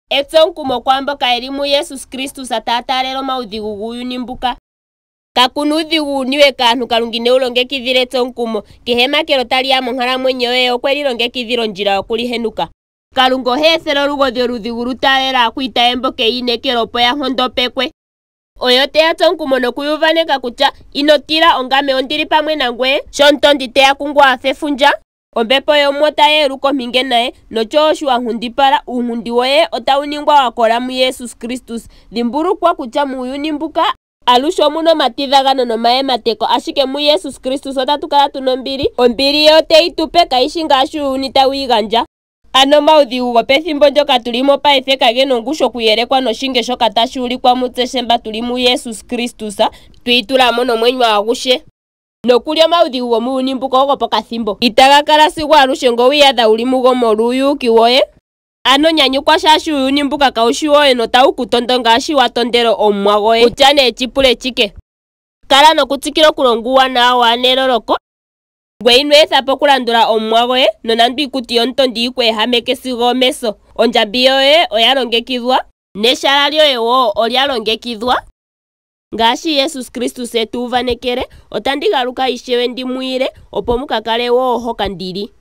Etsomukumo kwaamboka ye li muJesus Kristus taya taalele omaudhigu guuyuni mbuka. Kaku na uudhigu wu niwe kaantu Kalunga ine wu longekidhila etsomukumo. Kehe emakelo tali ya monkalamwenyo yoye okwe li longekidhila ondjila yoku li henuka. Kalunga ohe ethele olugodhi oludhigu lu taalele aakwiita ye mboka ye yi inekela opo ya nkondopekwe. Oye ote ya tsu omukumo noku ya uvaneka kutya, Ino tila, ongame ondi li pamwe nangweye, sho omutondi te ya kungoye a fa efundja. Ombepo yOmuwa otayi eluka ompinge naye, nocho wo shi wa nkundipala, uunkundi woye otawu ningwa wa kola muJesus Kristus. Dhimbulukwa kutya muuyuni mbuka aluhe omu na omatidhagano nomayemateko, ashike muJesus Kristus otatu kala tu na ombili. Ombili ye ote yi tu pe, kayi shi ngaashi uuyuni tawu yi gandja. Ano omaudhigu gopethimbo ndyoka tu li mo paife kage na ongushu okuyelekwa noshinge shoka tashi ulikwa mutse shemba tu li muJesus Kristus, twi itula mo nomwenyo aguhe. Nokuli omaudhigu gomuuyuni mbuka ogopokathimbo. Itaga kala sigo aluhe ngo wi iyadha wu li mugo molwuuyuuki woye. Ano nyanyukwa shaashi uuyuni mbuka kawu shi woye notawu ku tondo ngaashi wa tondele omumwagoye. Kutya nee tshi pule tshike. Kala nokutsikila okulonga uuwanawa waa na eloloko. Ngoye ino etha po okulandula omumwagoye, nonando iikuti yomutondi yi ku ehameke sigo omeso. Ondjambi yoye oya longekidhwa. Neshala lyoye wo olya longekidhwa. Ngaashi Jesus Kristus e tu uvanekele, otandi galuka ishewe ndi mu ile, opo mu ka kale wo hoka ndi li.